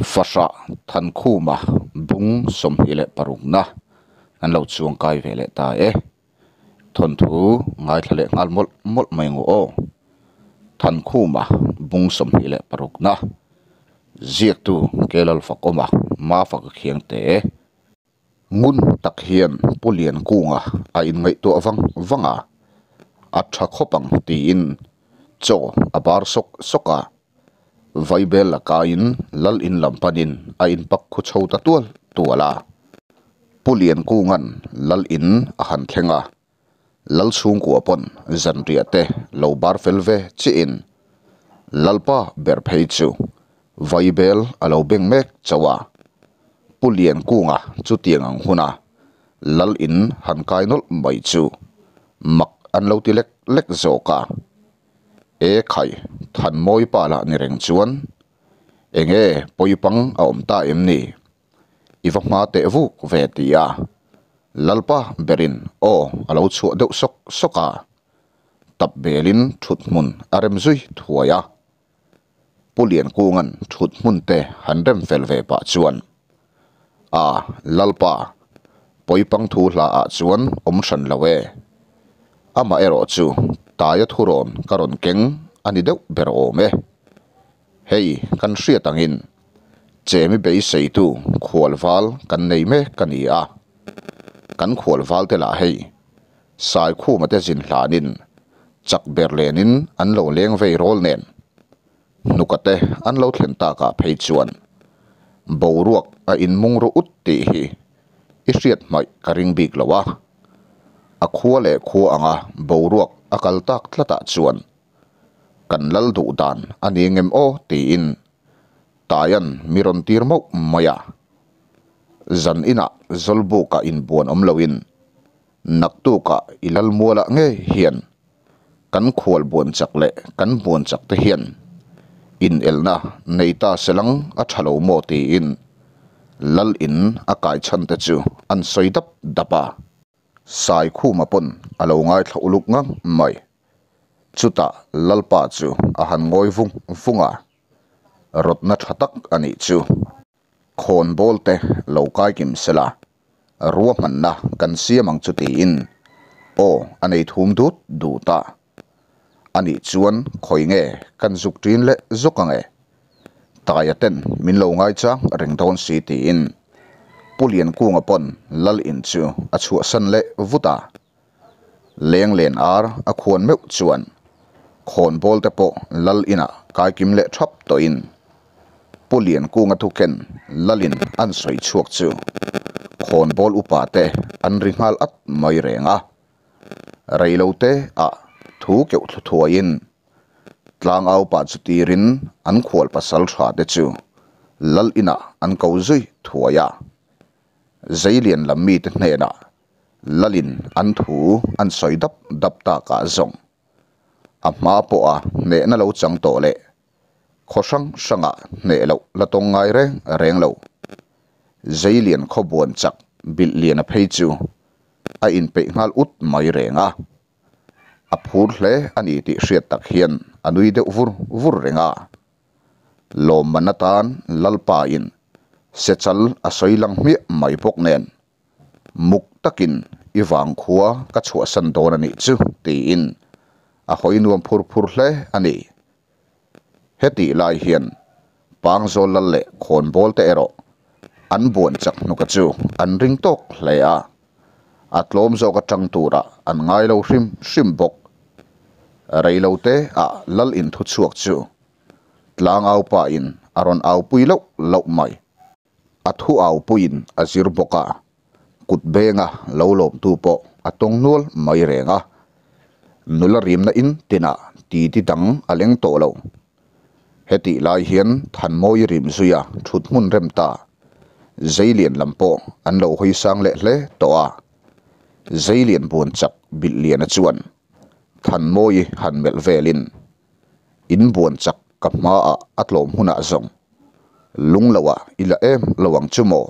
Fahrah Thankhuma bung 26na an lo chuang kai ve leh ta e. Thawnthu ngaithla leh nghal mawlh mawlh mai ngu aw. Thankhuma bung 26na ziaktu Kelalfakawma Mafaka Khiangte. Ngun tak hian Pu Liankunga a inngaihtuah vang vang a, a tha khawp ang tiin chaw a bar sawk sawk a. Vaibel la kaiin lal in lam panin a inpak khu chho ta tual tual a. Pu Liankunga'n lal in a han thleng a, lal chhungkua pawn zanriah te lo bar fel ve chiahin Lalpa ber phei chu Vaibel a lo beng mek chauh a. Pu Liankunga chutiang ang huna lal in han kai nawlh mai chu mak an lo ti lek lek zawk a. E khai, Thanmawi pa lah ni reng chuan enge pawipang a awm ta em ni? I va hma teh vuk ve ti a, Lalpa berin aw a lo chhuah deuh sawk sawk a, tap belin thut hmun a rem zui thuai a. Pu Liankunga'n thut hmun te han rem fel ve pah chuan, A, Lalpa, pawipang thu hla ah chuan awm hran lo e. Amaherawh chu taia thurawn ka rawn keng a ni deuh ber awm e. Hei kan hriat angin chemi beiseitu khualval kan nei mek a ni a. Kan khualval te lah hei Saikhuma te zin hlanin chak ber lenin an lo leng vei rawl nen hnuka te an lo thlen takah phei chuan boruak a inmung ru ut tih hi i hriat hmaih ka ring bik lo a. A khua leh khua anga boruak a kal tak tlatah chuan kan lal duh dan a ni ngem aw tiin Taian mi rawn tir mauh mai a. Zan inah Zawlbukah inbuan awm loin naktukah i lal mualah ngei hian kan khual buan chak leh kan buan chak te hian inelna nei ta selang a tha lo maw tiin lal in a kai chhan te chu an sawi dap dap a. Saikhuma pawn a lo ngaithla uluk ngang mai. Chutah Lalpa chu a han ngawi vung vung a, rawtna tha tak a nih chu. Khawn bawl te lo kai kim sela, ruahmanna kan siam ang chu tiin aw a nei thum dut dut a. Anih chuan khawi nge kan zuk ṭin leh zawk ang e? Taia ten min lo ngaichang reng dawn si tiin Pu Liankunga pawn Lal in chu a chhuahsan leh vut a. Leng len ar a khuan meuh chuan khawnbawl te pawh lal inah kaikim leh thap tawhin Pu Liankunga thuken lalin an sawi chhuak chu khawnbawl upa te an ri nghal at mai reng a. Reilote ah thu keuh thlu thuaiin tlangau pah chu tirin an khual pasal tha te chu lal inah an ko zui thuai a. Zeilian lam mite hnenah Lalin an thu an sawi dap dap takah zawng a hma pawha hnehna lo chang tawh leh khaw hrang hrangah hneh loh la tawng ngai reng reng lo. Zeilian khaw buan chak bilh liana phei chu a inpeih nghal ut mai reng a, a phur hle a ni tih hriat tak hian a nui deuh vur vur reng a. Lawmman atan Lalpain sechal a sawi lang hmiah mai bawk nen Muk takin i vangkhua ka chhuahsan dawn a nih chu tiin a hawi nuam phur phur hle a ni. Hetih lai hian Pangzawl lal leh khawnbawl te erawh an buan chak hnuka chu an ring tawk hle a, a tlawm zawk atang turah an ngai lo hrim hrim bawk. Reilote ah lal inthu chhuak chu tlangau pa in a rawn aupui loh loh mai. A thu au puiin a zir bawk a, kut benga lo lawmtu pawh a tawng nual mai reng a. Nula rimna in tinah titi dang a leng tawh lo. Hetih lai hian Thanmawi rim zuia thut hmun rem ta Zeilian lam pawh an lo hawi sang leh hle tawh a. Zeilian buan chak bilh liana chuan Thanmawi han melh velin In buan chak ka hmaah a tlawm hunah zawng lung loah i la em lo ang chu maw?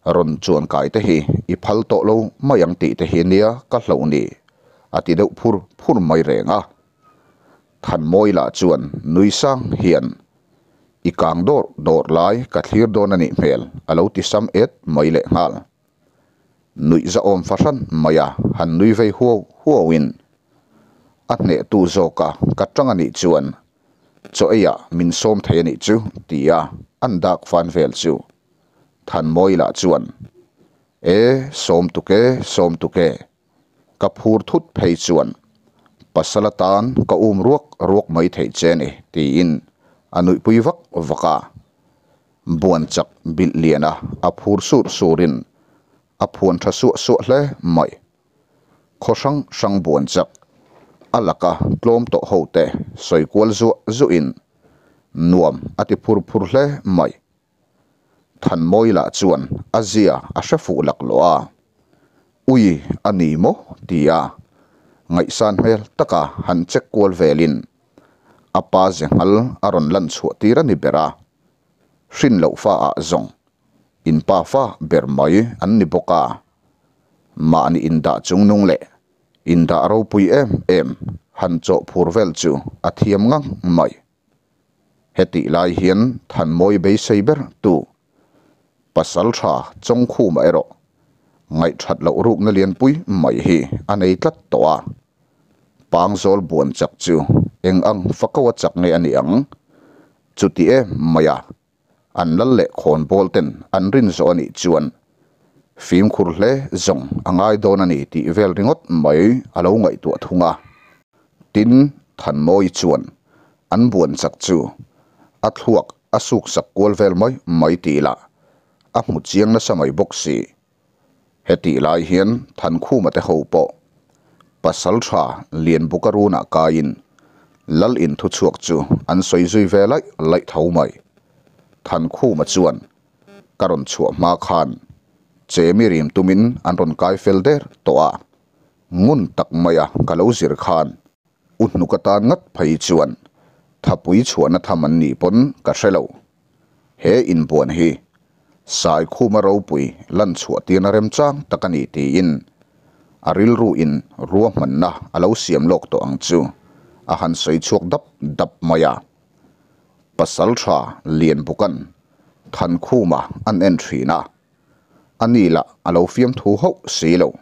Rawn chuan kai te hi i phal tawh lo mai ang tih te hi nia ka hloh ni, a ti deuh phur phur mai reng a. Thanmawi lah chuan nui sang hian i I kang dawrh dawrh lai ka thlir dawn a nih hmel, a lo ti sam et mai lehnghal. Nuih zahawm fahran mai a han nui vei huau huauin a hnehtu zawka ka tang a nih chuan chaw eiah min sawm thei a nih chu tia an dak fan vel chu Thanmawii lah chuan E sawm tuk e, sawm tuk e, ka phur thut phei chuan pasal atan ka um ruak ruak mai theih che ni tiin a nuihpui vak vak a. Buan chak bilh liana a phur sur surin a phuan tha suah suah hle mai. Khaw hrang hrang buan chak a laka tlawm tawh ho te sawi kual zuah zuahin nuam a ti phur phur hle mai. Thanmawi lah chuan a zia a hre fuh laklawh a, Ui a ni maw? tia ngaihsan hmel taka han check kual velin a pa ze nghal a rawn lan chhuah tir a ni ber a, hrin loh fa ah zawng in pa fa ber mai an ni bawk a, mahni indah chungnung leh indah ropui em em han chawh phur vel chu a thiam ngang mai. Hetih lai hian Thanmawi beisei ber tu pasal tha Chawngkhuma erawh ngaihthat loh rukna lianpui mai hi a nei tlat tawh a. Pangzawl buan chak chu eng ang fako a chak nge a nih ang? Chuti em mai a, an lal leh khawnbawl ten an rin zawh a nih chuan fimkhur hle zawng a ngai dawn a ni tih vel ringawt mai a lo ngaihtuah thung a. Tin, Thanmawi chuan an buan chak chu a thluak a suk sak kual vel mai mai tih lah a hmu chiang nasa mai bawk si. Hetih lai hian Thankhuma te ho pawh pasal tha Lianbuka runah kaiin Lal in thuchhuak chu an sawi zui ve laih laih tho mai. Thankhuma chuan ka rawn chhuah hma khan Chemi rim tumin an rawn kai fel der tawh a, ngun tak maia ka lo zir khan u hnuk atan ngat phei chuan thapui chhuahna tham an nih pawn ka hre lo. He inbuan hi Saikhuma ropui lan chhuah tirna remchang tak a ni tiin a rilru in ruahmanna a lo siam lawk tawh ang chu a han sawi chhuak dap dap mai a. Pasal tha Lianbuka'n Thankhuma an en thin a, a ni lah a lo fiamthu hauh si lo.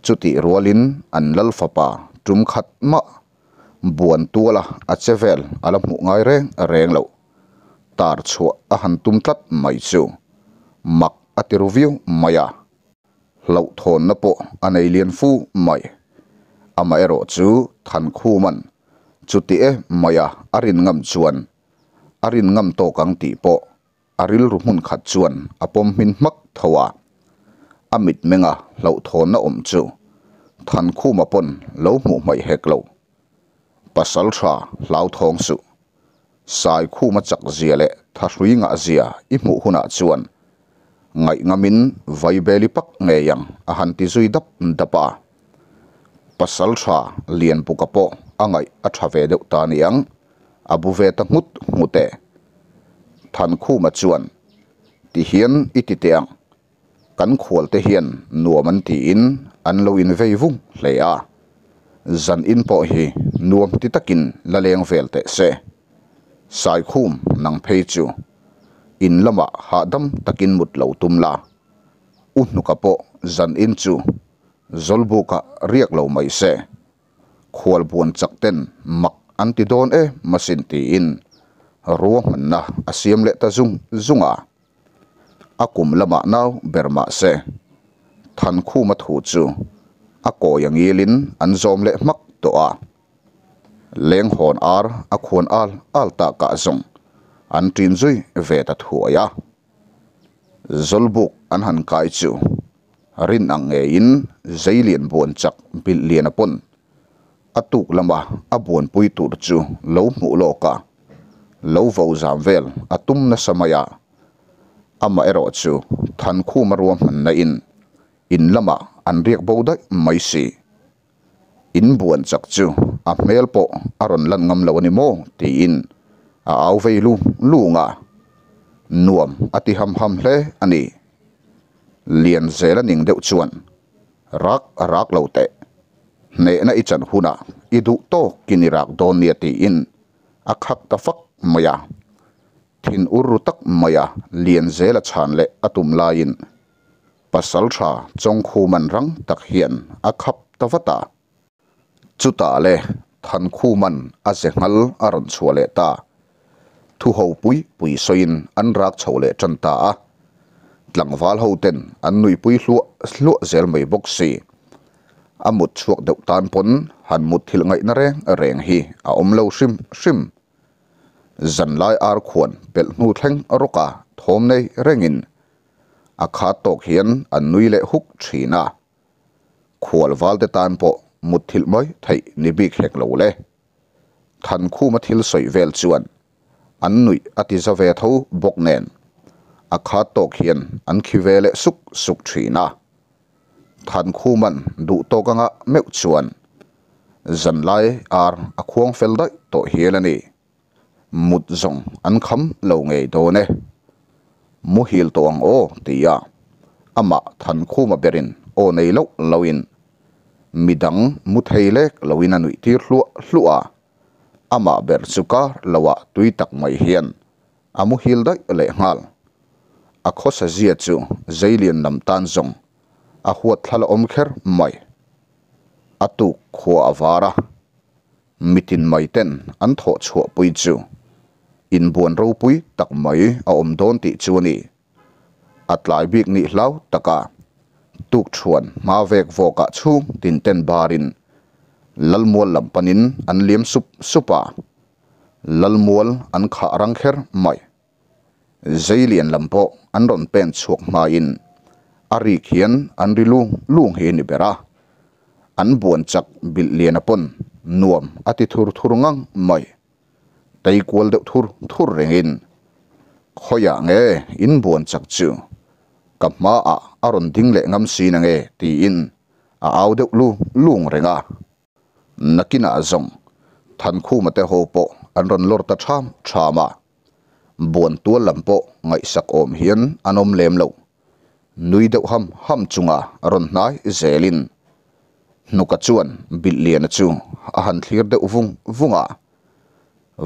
Chutih rualin an lal fapa tum khat mah buan tuala a che vel a la hmuh ngai reng reng lo. Tar chhuah a han tum tlat mai chu mak a ti ru viau mai a, hlauhthawnna pawh a nei lian fu mai. Amaherawh chu Thankhuman chuti e mai a a rin ngam chuan a rin ngam tawk ang tih pawh a rilru hmun khat chuan a pawm hmin hmak tho a, a mitmenga hlauhthawnna awm chu Thankhuma pawn lo hmuh hmaih hek lo. Pasal tha hlauthawng suh. Saikhuma chak zia leh thahrui ngah zia i hmuh hunah chuan ngaih ngamin vaibeli pak ngei ang a han ti zui dap dap a. Pasal tha Lianbuka pawh a ngaih a tha ve deuh ta niang. A bu ve ta nghut nghut e. Thankhuma chuan, Ti hian i ti teh ang. Kan khualte hian nuam an tiin an lo invei vung hle a. Zan in pawh hi nuam ti takin la leng vel teh se. Saikhum nang phei chu in lamah hahdam takin mut lo tum la. U hnuka pawh zan in chu Zawlbukah riak lo mai se. Khualbuan chak ten mak an ti dawn e masin tiin ruahmanna a siam leh ta zung zung a. A kum lamah nau ber mah se Thankhuma thu chu a kawi a ngilin an zawm leh hmak tawh a. Lenghawn ar a khuan al al takah zawng an ṭin zui ve ta thuai a. Zawlbuk an han kai chu rin ang ngeiin Zeilian buan chak bilh lian a pawn a tuk lama a buanpui tur chu lo hmuh lawk a, lo vo zam vel a tum nasa mai a. Amaherawh chu Thankhuma ruahmanna in in lamah an riak bo daih mai si. In buan chak chu a hmel pawh a rawn lan ngam lo a ni maw? tiin a au vei lung lung a, nuam a ti ham ham hle a ni. Lian zel a ning deuh chuan rak a rak lo teh, hnehna i chan hunah i duh tawkin i rak dawn nia tiin a khak ta fak mai a. Thin ur ru tak maia Lianzela chhan leh a tum laiin Pasalṭha Chawngkhuman rang tak hian a khap ta vat a. Chutah le Thankhuman a ze nghal a rawn chhuah leh ta. Thu ho pui pui sawiin an rak chho leh tan ta a. Tlangval ho ten an nuihpui hluah hluah zel mai bawk si. A mut chhuak deuh tan pawn han mut thilh ngaihna reng reng hi a awm lo hrim hrim. Zanlai ar khuan pelh hnu thleng rawk a thawm nei rengin a khat tawk hian an nui leh huk thin a. Khual valte tan pawh mutthilh mai theih ni bik hek lo le. Thankhuma thil sawi vel chuan an nuih a ti za ve tho bawk nen a khat tawk hian an khi ve leh suk suk thin a. Thankhuman duh tawk anga meuh chuan zanlai ar a khuang fel daih tawh hial a ni. Mut zawng an kham lo ngei dawn e. Muhil tawh ang aw tia amah Thankhuma berin aw nei loh loin midang mu thei lek loin a nuih tir hluah hluah a, amah ber chu kar loah tui tak mai hian a muhil daih leh nghal. A khawsa zia chu Zeilian lam tan zawng a huat thla la awm kher mai. A tuk khua a var a. Mitin mai ten an thawh chhuah pui chu inbuan ropui tak mai a awm dawn tih chu a ni. A tlai bik nih hlau taka tukṭhuan hma vek vawkah chhung tin ten barin Lalmual lam panin an liam sup sup a, Lalmual an khah rang kher mai. Zeilian lam pawh an rawn pen chhuak hmain a rik hian an ri lung lung hi a ni ber a, an buan chak bilh liana pawn nuam a ti thur thur ngang mai. Tei kual deuh thur thur rengin, Khawiah nge in buan chak chu? Ka hmaah a rawn ding leh ngam si na nge? tiin a au deuh lung lung reng a. Nakinah zawng Thankhuma te ho pawh an rawn lawr ta ṭham ṭham a. Buan tual lam pawh ngaihsak awm hian an awm lem lo. Nui deuh ham ham chunga rawn hnai zelin Hnuka chuan bilh liana chu a han thlir deuh vung vung a,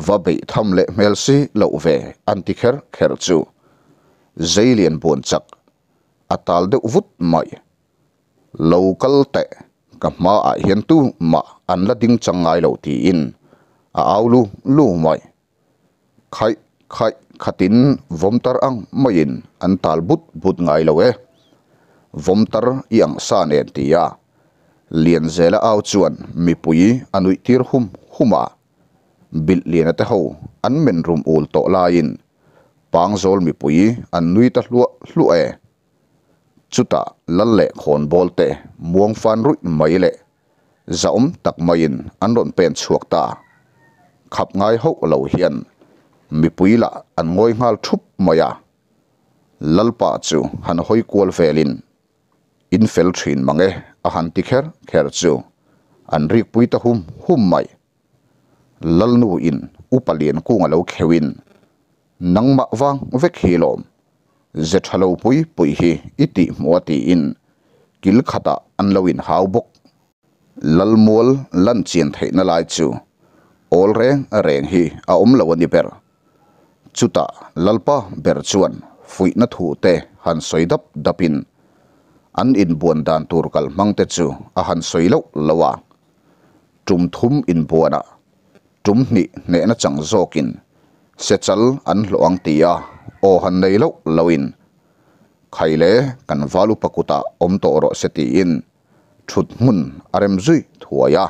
Va beih tham leh hmel si loh ve an ti kher kher chu Zeilian buan chak a tal deuh vut mai. Lo kal teh, ka hmaah hian tu mah an la ding chang ngai lo tiin a au lu lu mai. Khaih khaih khatin vawm tar ang maiin an tal but but ngai lo e. Vawm tar i ang sa nen tia Lianzela au chuan mipui a nuih tir hum hum a. Bilh Liana te ho an men rum ul tawh laiin Pangzawl mipui an nui ta hluah hluah e. Chutah lal leh khawnbawl te muang fan ruih mai leh Zahawm tak maiin an rawn pen chhuak ta. Khap ngai hauh lo hian mipui lah an ngawi nghal thup mai a. Lalpa chu han hawi kual velin, In fel thin mang e a han ti kher kher chu an rikpui ta hum hum mai. Lalnu in upa Liankung a lo kheuhin, Nangmah vang vek hi lawm, ze tha lo pui pui hi i tih hmuh a tiin kil khatah an lo inhau bawk. Lalmual lan chian theihna lai chu awl reng reng hi a awm lo a ni ber. Chutah Lalpa ber chuan fuihna thu te han sawi dap dapin an inbuan dan tur kalhmang te chu a han sawi loh loh a. Tum thum inbuanah Tum hnih hnehna chang zawkin sechal an hlawh ang tia aw han nei loh loin Khaile kan val upa kutah awm tawh rawh se tiin thut hmun a rem zui thuai a.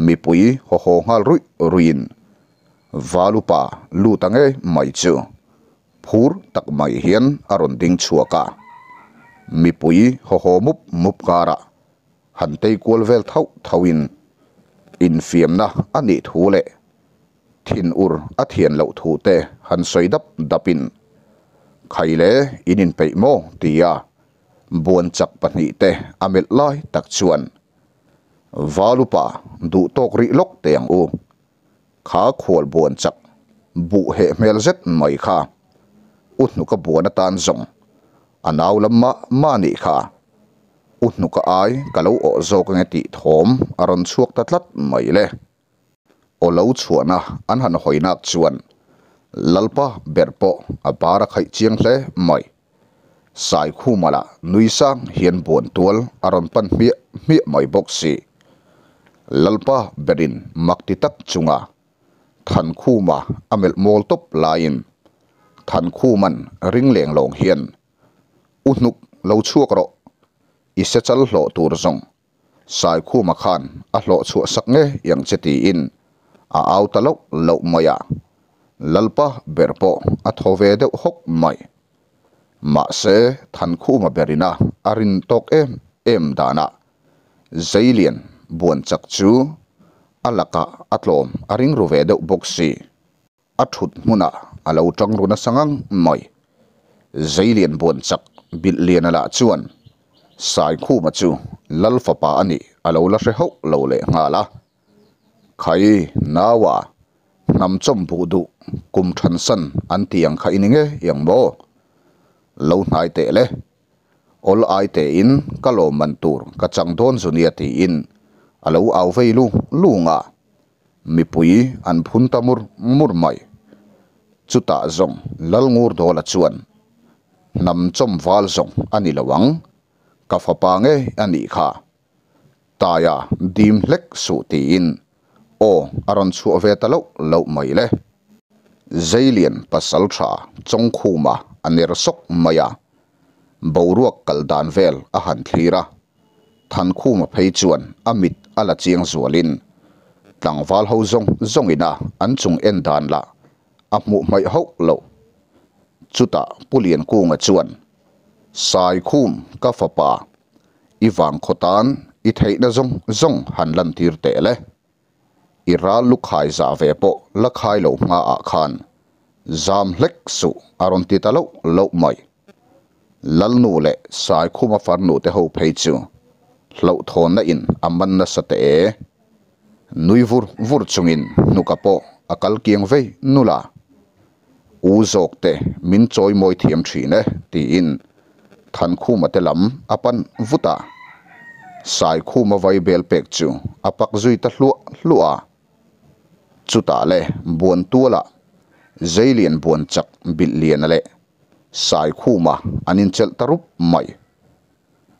Mipui haw haw nghal ruih ruihin val upa lut a ngei mai chu phur tak mai hian a rawn ding chhuak a. Mipui haw haw mup mup karah Han tei kual vel thauh thauhin infiamna a nih thu leh thinur a thian loh thu te han sawi dap dapin, Khaile in inpeih maw? tia buan chak pahnihte a melh lai tak chuan Valupa duh tawk rih lawk teh ang u, kha khual buan chak buh heh hmel zet mai kha u hnuka buan atan zawng a nau lam mah mah nih kha. U hnuka ai ka lo awh zawk ange tih thawm a rawn chhuak ta tlat mai le. Aw lo chhuahna an han hawi nak chuan Lalpa ber pawh a bar a khaih chiang hle mai. Saikhuma lah nui sang hian buan tual a rawn pan hmiah hmiah mai bawk si. Lalpa berin mak ti tak chunga Thankhuma a melh mawl tawp laiin Thankhuma'n ring leng lawng hian, U hnuk lo chhuak rawh, i se chal hlawh tur zawng Saikhuma khan a hlawh chhuah sak nge yang che tiin a au ta loh loh mai a, Lalpa ber pawh a thaw ve deuh hawk mai. Mahse Thankhuma berina a rin tawk em em danah Zeilian buan chak chu a lakah a tlawm a ring ru ve deuh bawk si. A thut hmunah a lo tang ru nasa ngang mai. Zeilian buan chak bilh liana lah chuan Saikhuma chu Lal fapa a nih a lo la hre hauh lo leh nghal a. Khai naua hnam chawm buh duh kum thansan an ti ang kha i ni ngei ang maw? Lo hnai teh le. Awl ai tein ka lawmman tur ka chang dawn zu nia tiin a lo au vei lung lung a. Mipui an phun ta mur mur mai. Chutah zawng Lalngurdawla chuan, Hnam chawm val zawng a ni lo ang, ka fapa ngei a nih kha. Taia dim hlek suh tiin aw a rawn chhuah ve ta loh loh mai le. Zeilian pasal tha Chawngkhuma a ner sawk mai a, boruak kal dan vel a han thlir a. Thankhuma phei chuan a mit a la chiang zualin tlangval ho zawng zawngin a an chung en dan lah a hmuh hmaih hauh loh. Chutah Pu Liankunga chuan, Saikhum ka fapa, i vangkhaw tan i theihna zawng zawng han lantir teh le. I ral lukhai zah ve pawh la khai lo hmaah khan zam hlek suh a rawn ti ta loh loh mai. Lalnu leh Saikhuma farnu te ho phei chu hlauhthawnna in a man nasa teh e. Nui vur vur chungin hnuka pawh a kal kiang vei nul a. U zawk te min chawi mawi thiam thin e tiin Thankhuma te lam a pan vut a. Saikhuma vai bel pek chu a pak zui ta hluah hluah a. Chutah le Buantuala Zeilian buan chak bilh liana leh Saikhuma an inchelh ta rup mai.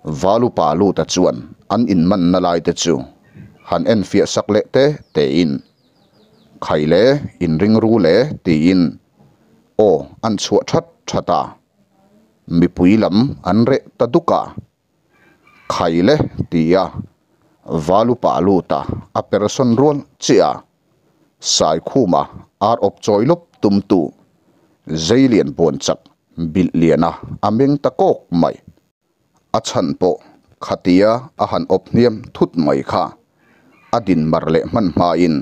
Valupa luta chuan an inmanna lai te chu han enfiah sak leh te tein, Khai le, inring ru le tiin aw an chhuah that that a. Mipui lam an reh ta duk a. Khai le tia Valupa luta a person rual chiah a. Saikhuma ar awp chawi lawp tumtu Zeilian buan chak bilh liana a meng ta kawk mai. A chhan pawh khatia a han awp hniam thut mai kha a din mar leh hman hmain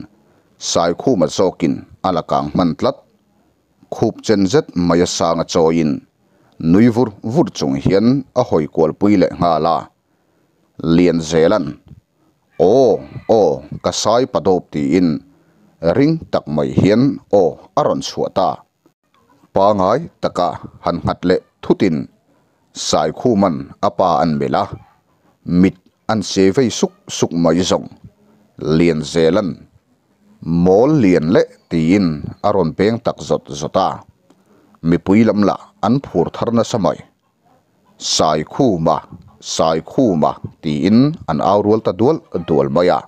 Saikhuma zawkin a la kang hman tlat. Khup chen zet mai a sanga chawiin nui vur vur chung hian a hawi kualpui leh nghal a. Lianzelan Aw, aw, ka sai pa dawp tiin ring tak mai hian aw a rawn chhuah ta. Pangai taka han nghat leh thutin Saikhuman a pa an melh a, mit an se vei suk suk mai zawng. Lianzelan Mawl lian leh tiin a rawn peng tak zawt zawt a, mipui lam lah an phur thar nasa mai. Saikhuma, Saikhuma tiin an au rual ta dual dual mai a.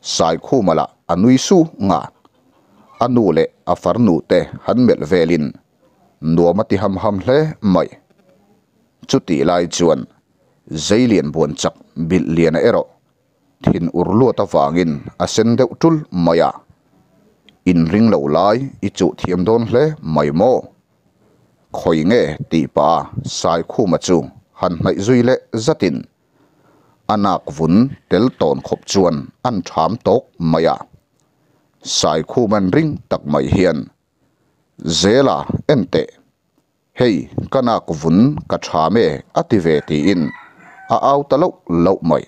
Saikhuma lah a nui su nga. A nu leh a farnu te han melh velin nuam a ti ham ham hle mai. Chutih lai chuan Zeilian buan chak bilh liana erawh thin ur luat avangin a sen deuh tul mai a. Inring lo lai i chuh thiam dawn hle mai maw? Khawi nge tih pah a Saikhuma chu han hnaih zui leh zatin a nak vun tel tawn khawp chuan an ṭham tawk mai a. Saikhuma'n ring tak mai hian, Zela en teh, hei ka nak vun ka ṭham e a ti ve tiin a au ta loh loh mai.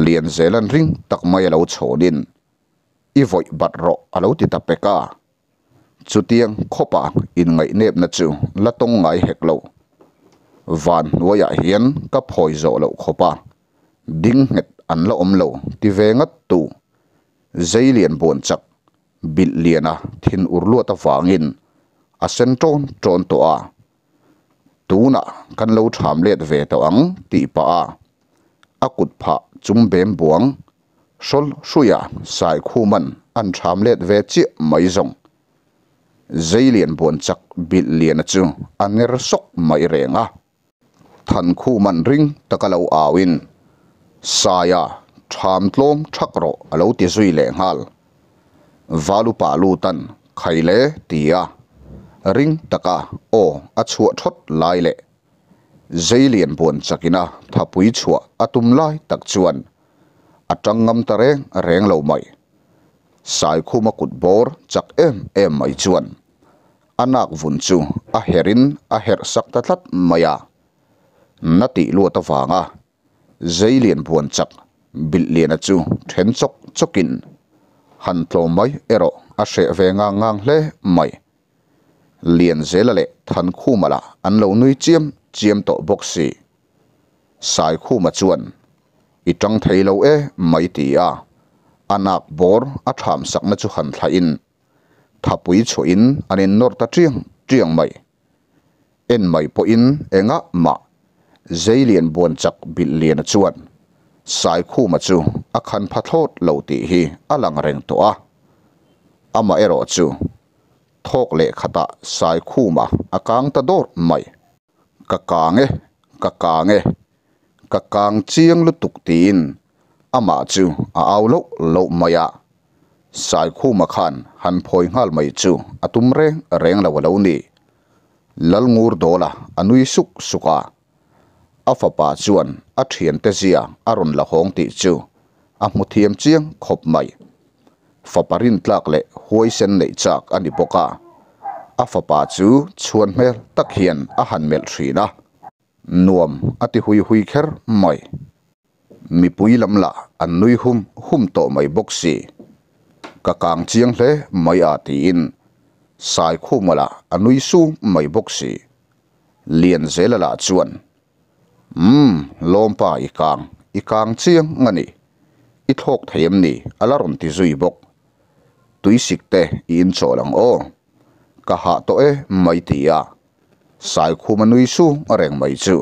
Lianzela'n ring tak mai a lo chhawnin, I vawih bat rawh a lo ti ta pek a. Chutiang khawpa inngaihnepna chu la tawng ngai hek lo. Van hnuaiah hian ka phawi zawh loh khawpa ding nghet an la awm lo ti ve ngat tu Zeilian buan chak Bilhliana thinur luat avangin a sen ṭawn ṭawn tawh a. Tunah kan lo ṭham let ve tawh ang tih pah a a kut phah chung bem buang hrawl hruia Saikhuman an ṭham let ve chiah mai zawng. Zeilian buan chak Bilhliana chu a ner sawk mai reng a. Thankhuman ring taka lo auin, Saia, ṭham tlawm ṭhak rawh a lo ti zui leh nghal. Valupa lutan khai le ti a, ring taka aw a chhuah ṭhawt lai leh Zeilian buan chakina thapui chhuah a tum lai tak chuan a ṭang ngam ta reng reng lo mai. Saikhuma kut bawr chak em em mai chuan A nak vun chu a herh in a herh sak ta tlat mai a. Na tih luat avanga Zeilian buan chak Bilhliana chu then chawk chawkin han tlawm mai erawh a hreh ve ngang ngang hle mai. Lianzela leh Thankhuma lah an lo nui chiam chiam tawh bawk si. Saikhuma chuan I tang thei lo e mai ti a, a nak bawr a tham sakna chu han thlahin Thapui chhuahin an innawr ta chiang chiang mai. En mai pawhin engah mah Zeilian buan chak bilh liana chuan Saikhuma chu a khan pha thlawt lo tih hi a lang reng tawh a. Amaherawh chu thawk leh khatah Saikhuma a kang ta dawr mai. Ka kang e, ka kang e, ka kang chiang lutuk tiin amah chu a au loh loh mai a. Saikhuma khan han phawi nghal mai chu a tum reng reng lo a lo ni. Lalngur Dawla a nui suk suk a, a fapa chuan a thiante zia a rawn la hawng tih chu a hmu thiam chiang khawp mai. Fapa rintlak leh huaisen neih chak a ni bawk a, a fapa chu chhuan hmel tak hian a han melh thin a, nuam a ti hui hui kher mai. Mipui lam lah an nui hum hum tawh mai bawk si. Ka kang chiang hle mai a tiin Saikhuma lah a nui sum mai bawk si. Lianzela lah chuan Umm, lawmpa i kang, i kang chiang a ni. I thlawk thei em ni? A la rawn ti zui bawk. Tuisik te i inchawl ang aw. Ka hah tawh e mai ti a. Saikhuma nui sung reng mai chu.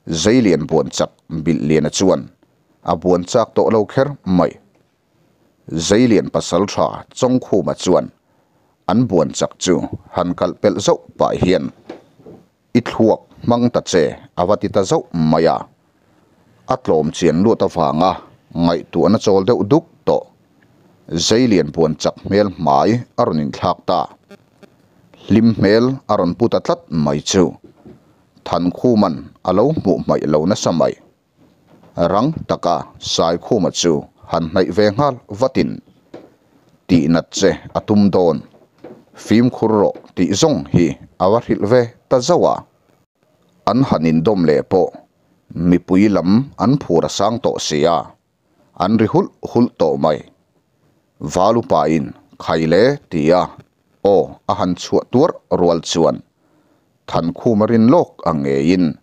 Zeilian buan chak Bilhliana chuan a buan chak tawh lo kher mai. Zeilian pasal tha Chawngkhuma chuan an buan chak chu han kalh pelh zauh pah hian I thluak hmang ta che a va ti ta zauh mai a. A tlawm chian luat avanga ngaihtuahna chawl deuh duk tawh. Zeilian buan chak hmel hmai a rawn inthlak ta. Hlim hmel a rawn pu ta tlat mai chu Thankhuman a lo hmuh hmaih lo nasa mai. Rang taka Saikhuma chu han hnaih ve nghal vatin tihnat che a tum dawn, fimkhur rawh tih zawng hi a va hrilh ve ta zauh a. An han indawm leh pawh mipui lam an phur a sang tawh si a, an ri hulh hulh tawh mai. Valupain khai le ti a aw a han chhuah tuar rual chuan Thankhuma rin lawk ang ngeiin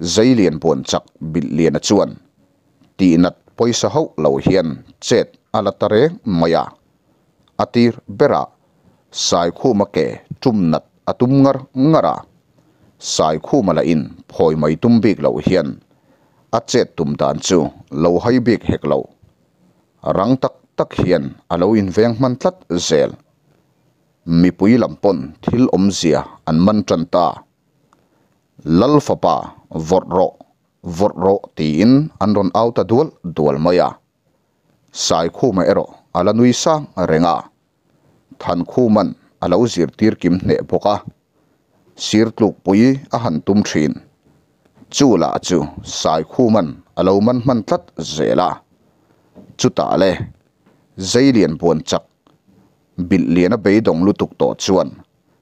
Zeilian buan chak Bilhliana chuan tihnat pawisa hauh lo hian chet a la ta reng mai a. A tir berah Saikhuma ke tum nat a tum ngar ngar a, Saikhuma lahin phawi mai tum bik loh hian a chet tum dan chu lo hai bik hek lo. Rang tak tak hian a lo inveng hman tlat zel. Mipui lam pawn thil awmzia an man tan ta. Lal fapa vawrh rawh, vawrh rawh tiin an rawn au ta dual dual mai a. Saikhuma erawh a la nui sang reng a, Thankhuman a lo zirtir kim hneh bawk a, sir tlukpui a han tum thin. Chu lah chu Saikhuman a lo man hman tlat zel a, chutah le Zeilian buan chak bilh lian a beidawng lutuk tawh chuan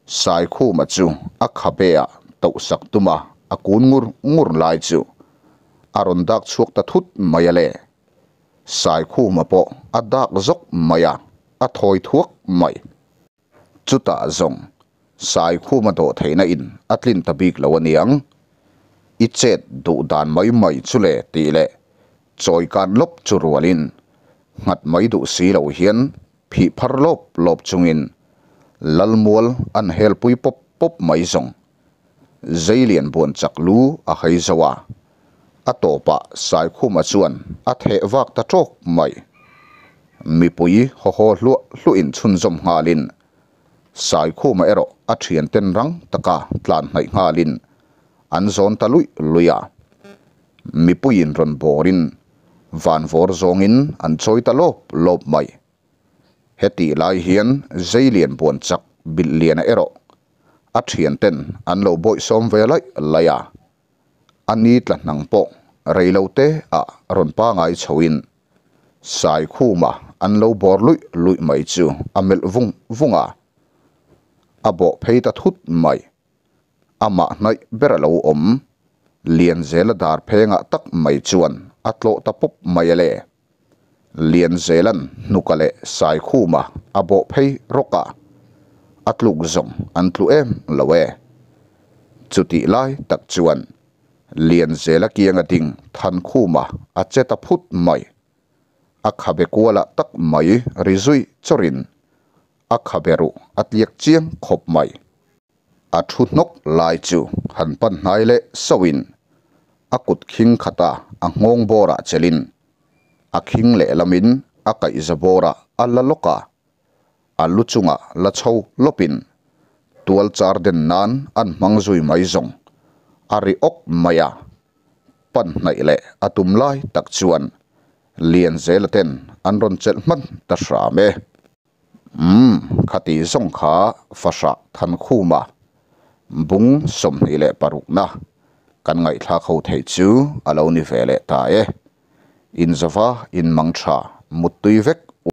Saikhuma chu a khabe ah toh sak tum a, a kun ngur ngur lai chu a rawn dak chhuak ta thut mai a le. Saikhuma pawh a dak zawk mai a, a thawi thuak mai. Chutah zawng Saikhuma dawh theihna in a tlin ta bik lo aniang. I chet duh dan mai mai chu le tih leh chawi kan lawp chu rualin nghat mai duh si lo hian. phih phar lawp lawp chungin Lalmual an helpui pawp pawp mai zawng. Zeilian buan chak lu a hai zo a, a tawpah Saikhuma chuan a theh vak ta tawk mai. Mipui haw haw hluah hluahin chhunzawm nghalin Saikhuma erawh a thianten rang taka tlan hnaih nghalin an zawn ta luih luih a. Mipuiin rawn bawrin vanvawr zawngin an chawi ta lawp lawp mai. Hetih lai hian Zeilian buan chak bilh liana erawh a thianten an lo bawihsawm ve laih laih a. A ni tla hnang pawh reilote ah rawn pangai chhoin Saikhuma an lo bawr luih luih mai chu a melh vung vung a, a bawh phei ta thut mai. Amah hnaih ber a lo awm. Lianzela dar phengah tak mai chuan a tlawh ta pawp mai a le. Lianzela'n hnuka leh Saikhuma a bawh phei rawk a, a tluk zawng an tlu em lo e. Chutih lai tak chuan Lianzela kianga ding Thankhuma a che ta phut mai. A khabe kualah tak mai ri zui chawrin a khabe ruh a tliak chiang khawp mai. A thu hnawk lai chu han pan hnai leh sauhin a kut khing khata a nghawng bawrah chelin a khing lehlamin a kaihza bawrah a la lawk a, a lu chungah la chho lawpin tual char den nan an hmang zui mai zawng a ri awk mai a, pan hnaih leh a tum lai tak chuan Lianzela ten an rawn chelh hman ta hram e. Umm, khati zawng kha fahrah Thankhuma bung 26 na kan ngaihthlak ho theih chu a lo ni ve leh ta e. Inzova inmang tha muttui vek.